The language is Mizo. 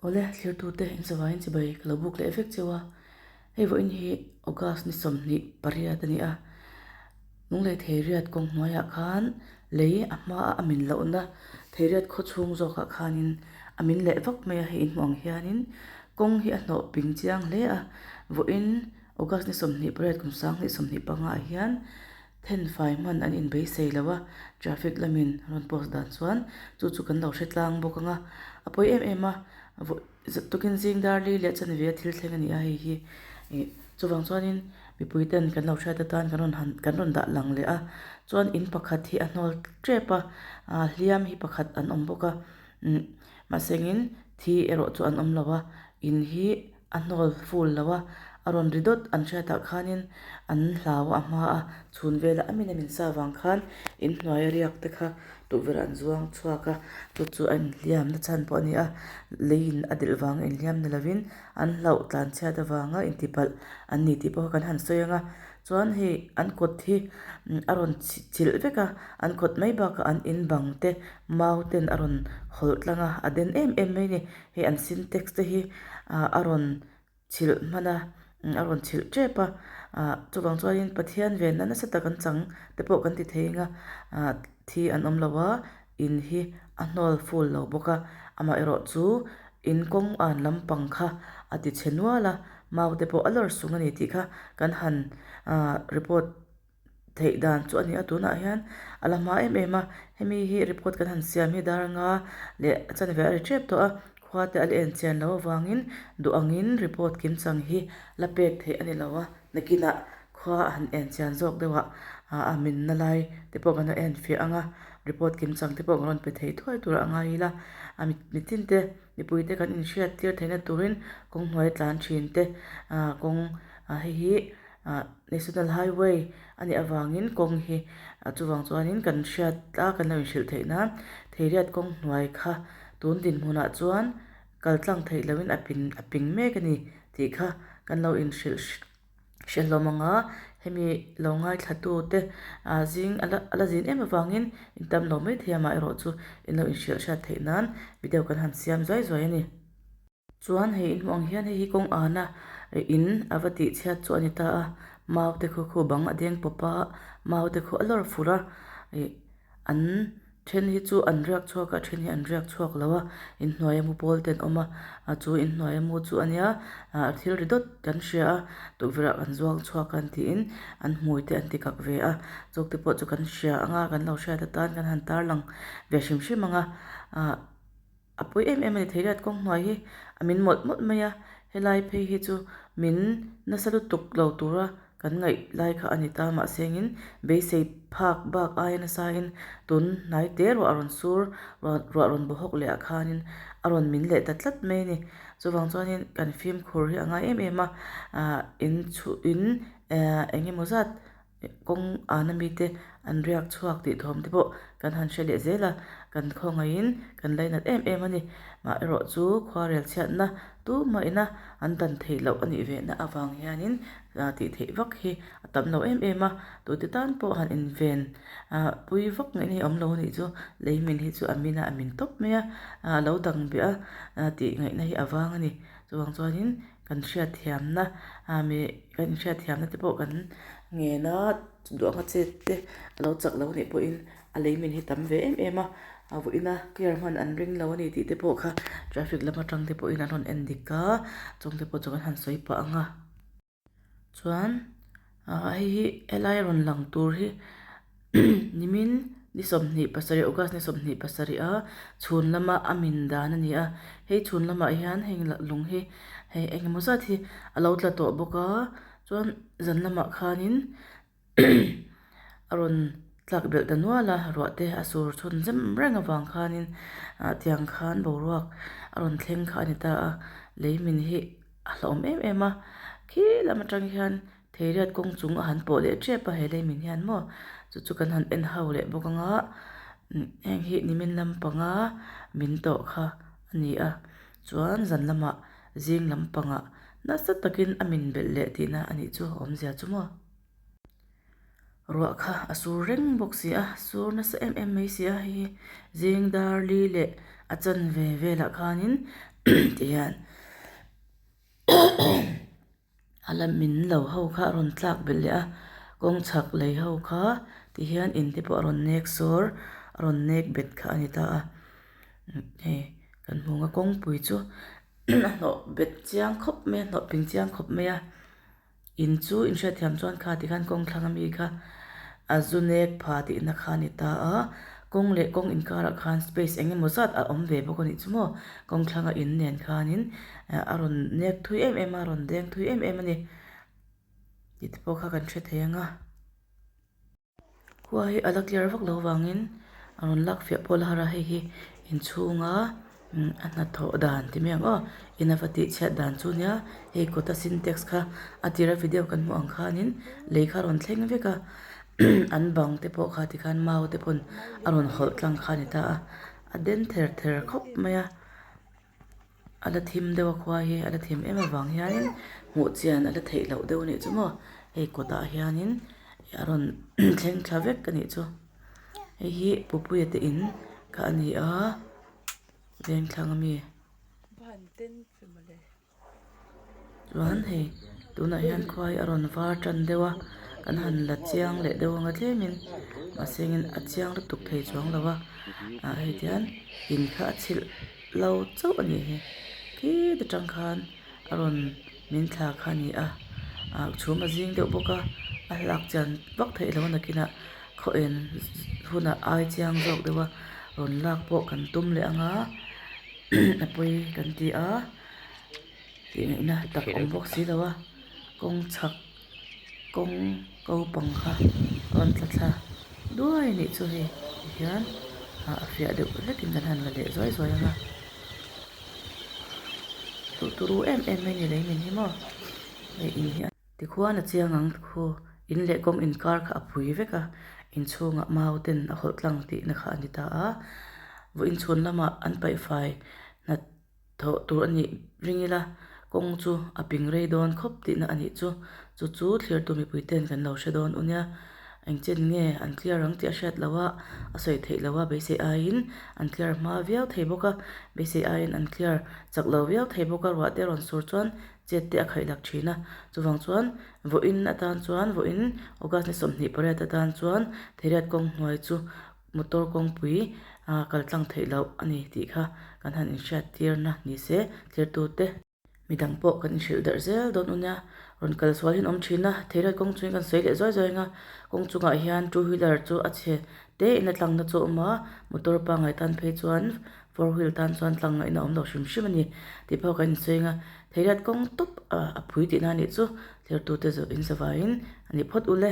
Awle, thlirtute inzavain chibai ka lo buk leh vek cheu a, hei vawiin hi August ni 28 a ni a, Lunglei Theiriat kawng hnuaiah khan lei a hmaa a min lohna Theiriat khaw chhung zawkah khanin a min leh vak mai a, hei inhmuh ang hianin kawng hi a hnawh ping chiang hle a, vawiin August ni 28 kum 2025 ah hian Thenfai hman an inbeisei lo a, traffic lamin rawn post dan chuan chu chu kan lo hre tlang bawk ang a, a pawi em em a, tukin zing dar li leh chanve a thil thleng a ni a hei hi ih chuvang chuanin mipui ten kan lo hriat atan kan rawn han kan rawn dah lang leh a, chuan in pakhat hi a hnawl tep a, ah hliam hi pakhat an awm bawk a, umm mahse engin thi erawh chu an awm lo a, in hi. A hnawl full lo a, a rawn ri dawt an hriatah khanin an hlau a hma a, chhun velah a min a min sa vang khan inhnuai a riak te kha tukverh an zuang chhuak a, chu chu a inhliam na chhan pawh a ni a, leiin a delh vanga inhliam ni lovin an hlauh tlan chhiat avanga intipalh an ni tih pawh kha kan han sawi ang a, chuan hei an kawt hi a rawn chilh vek a, an kawt mai bakah an in bang te mau ten a rawn hawlh tlang a, a den em em mai a ni. Hei an sintex te hi ah a rawn chhilh hman a a rawn chhilh tep a ah chuvang chuanin Pathian venna nasa tak an chang te pawh kan ti thei ang a ah thi an awm lo a in hi a hnawl full lo bawk a amaherawh chu in kawng an lampang kha a ti chhe nual a mau te pawh a lawr sung a ni tih kha kan han ah report. Theih dan chu a ni a, tunah hian a la hma em em a, hemi hi report kan han siam hi dar anga leh a chanve a ri tep tawh a, khua te a la en chian loh avangin duh angin report kim chang hi la pek theih a ni lo a, nakinah khua a han en chian zawk deuh ah a minna lai te pawh kan lo en fiah ang a, report kim chang te pawh kan rawn pe thei thuai tur a ngai ila, a mitin te mipui te kan inhriat tir theihna turin kawng hnuai tlan thin te ah kawng ah hei hi. Ah National Highway a nih avangin kawng hi ah chuvang chuanin kan hriat a kan lo inhrilh theih nan Theiriat kawng hnuai kha tun dinhmunah chuan kal tlang theih lohin a pin a ping mek a ni tih kha kan lo inhrilh hre hlawm ang a, hemi lo ngaithla tu te ah zing a la a la zin em avangin in tam lo mai thei amaherawh chu in lo inhrilh hriat theih nan video kan han siam zuai zuai a ni. Chuan hei inhmuh ang hian hei hi kawng ana in a va tih chhiat chu a ni ta a, mau te khu khu bang a deng pawp a, mau te khu a lawr fur a, ih an then hi chu an riak chhuak a, then hi an riak chhuak lo a, inhnuai a mu pawl te an awm a, a chu inhnuai a mu chu a nia, ah thil ri dawt kan hria a, tukverh ah kan zuang chhuak a an tiin an hmui te an ti kak ve a, chuk te pawh chu kan hria ang a, kan lo hriat atan kan han tarlang ve hrim hrim ang a, ah. A pawi em em a ni Theiriat kawng hnuai hi a min mawlh mawlh mai a, helai phei hi chu min nasa lutuk lo tura kan ngaih lai kha a ni ta mahse engin beisei phak bak aia nasain tun hnai te ruah a rawn sur ruah rawn baw hawk leh ah khanin a rawn min leh ta tlat mai a ni. Chuvang chuanin kan fimkhur hi a ngai em em a, ah in chhu in eh eng emaw zat Kawng ana mite an riak chhuak tih thawm te pawh kan han hre leh zel a, kan khawngaihin kan lainat em em a ni. Mah erawh chu khuarel chhiatna tumah ina an dan theih loh a nih vehna avang hianin tih theih vak hi a tam lo em em a, tute tan pawh han inven pui vak ngaihna hi a awm lo a nih chu. Lei min hi chu a min a, a min tawp mai a, a lo dang beh a tih ngaihna hi a vang a ni. Chuvang chuanin Kan hriatthiamna ah mi kan inhriatthiamna te pawh kan ngen a, duh anga chet te a lo chak lo anih pawhin a lei min hi tam ve em em a, a vawiin a clear hman an ring lo a ni tih te pawh kha traffic lam atang te pawhin an rawn en dik a, chung te pawh chu kan han sawi pah ang a. Chuan ah hei hi helai a rawn lang tur hi nimin ni 27 August ni 27 a chhun lama a min dan a ni a, hei chhun lamah hian heng lung hi hei eng emaw zat hi a lo tla tawh bawk a chuan zan lamah khanin a rawn tlak belh ta nual a ruah te a sur chhun zem reng avang khanin ah tiang khan boruak a rawn thleng kha a ni ta a lei min hi. A hlauhawm em em a, khi lam atang hian Theiriat kawng chung a han pawh leh tep a he lei min hian maw chu chu kan han en ho leh bawk ang a, heng hi nimin lampanga min tawh kha a ni a, chuan zan lamah zing lampangah nasa takin a min belh leh tihna a nih chu awmzia chu maw. Ruah kha a sur reng bawk si a, sur nasa em em mai si a, hei hi zing dar li leh a chanve velah khanin. Ti hian a la min lo ho kha a rawn tlak belh leh a kawng chhak lei ho kha ti hian in te pawh a rawn nek sawr a rawn nek bet kha a ni ta a hei kan hmu ang a kawngpui chu a hnawh bet chiang khawp mai a hnawh ping chiang khawp mai a. In chu in hriatthiam chuan kha tikhan kawng thlang ami kha a zu nek pha tihna kha a ni ta a, kawng leh kawng inkarah khan space eng emaw zat a awm ve bawk a nih chu maw, kawng thlanga in nen khanin a rawn nek thui em em a, a rawn deng thui em em a ni tih te pawh kha kan hre thei ang a. Khua hi a la clear vak lo vangin a rawn lak fiah pawh la har a hei hi inchhunga a hnathawh dan ti mai ang aw in a va tih chhiat dan chu nia hei kawta sintex kha a tira video kan hmuh ang khanin lei kha a rawn thleng vek a an bang te pawh kha tikhan mau te pawn a rawn hawlh tlang kha a ni ta a a den ther ther khawp mai a. A la thim deuh a khua hi a la thim em avang hianin hmuh chian a la theih loh deuh a nih chu maw hei kawtah hianin a rawn thleng thla vek a nih chu hei hi Pupuia te in kha a ni a vengthlang ami. Chuan hei tunah hian khuai a rawn var tan deuh a kan han la chiang leh deuh anga tlemin mahse engin a chiang lutuk thei chuang lo a ah hei tihian in kha a chhilh lo chauh a nih hi khit atang khan a rawn min thla kha a ni a ah chhum a zing deuh bawk a a hlak chian vak theih loh a nakinah khaw en hunah ai chiang zawk deuh a rawn lak pawh kan tum leh ang a a pawi kan ti a. Tih ngaihna tak awm bawk si lo a, kawng chhak kawng ko pang kha a rawn tla thla duai a nih chu hei tihian a fiah deuh hlekin kan han la leh zuai zuai ang a, duh turu em em mai ni lei min hi maw hei in hi a. Tikhuan a chiang ang khu in leh kawng inkar kha a phui vek a, inchhungah mau ten a hawlh tlang tihna kha a ni ta a, vawiin chhun lamah an paihfai hnat. Thawh tur a nih ring ila, kawng chu a ping rei dawn khawp tihna a nih chu. Chu chu thlirtu mipui ten kan lo hre dawn u nia. Engchen nge an clear ang tih a hriat loh a, a sawi theih loh a, beisei aiin an clear hma viau thei bawk a, beisei aiin an clear chak lo viau thei bawk a, ruah te rawn sur chuan chet te a khaih lak thin a. Chuvang chuan vawiin atan chuan vawiin August ni 28 atan chuan Theriat kawng hnuai chu Motor kawngpui ah kal tlang theih loh a ni tih kha kan han inhriat tirna ni se thirtute. Midang pawh kan inhrilh darh zel dawn u nia, rawn kal sual hian awm thin a, theirat kawng chungin kan sawi leh zuai zuai ang a, kawng chungah hian two wheeler chu a chhe te in a tlangna chu a awm a, motor pangngai tan phei chuan four wheel tan chuan tlang ngaihna a awm lo hrim hrim a ni tih pawh kan insawi ang a, theirat kawng tawp a phui tihna a nih chu thirtute zawh in zavaiin a ni phawt u le.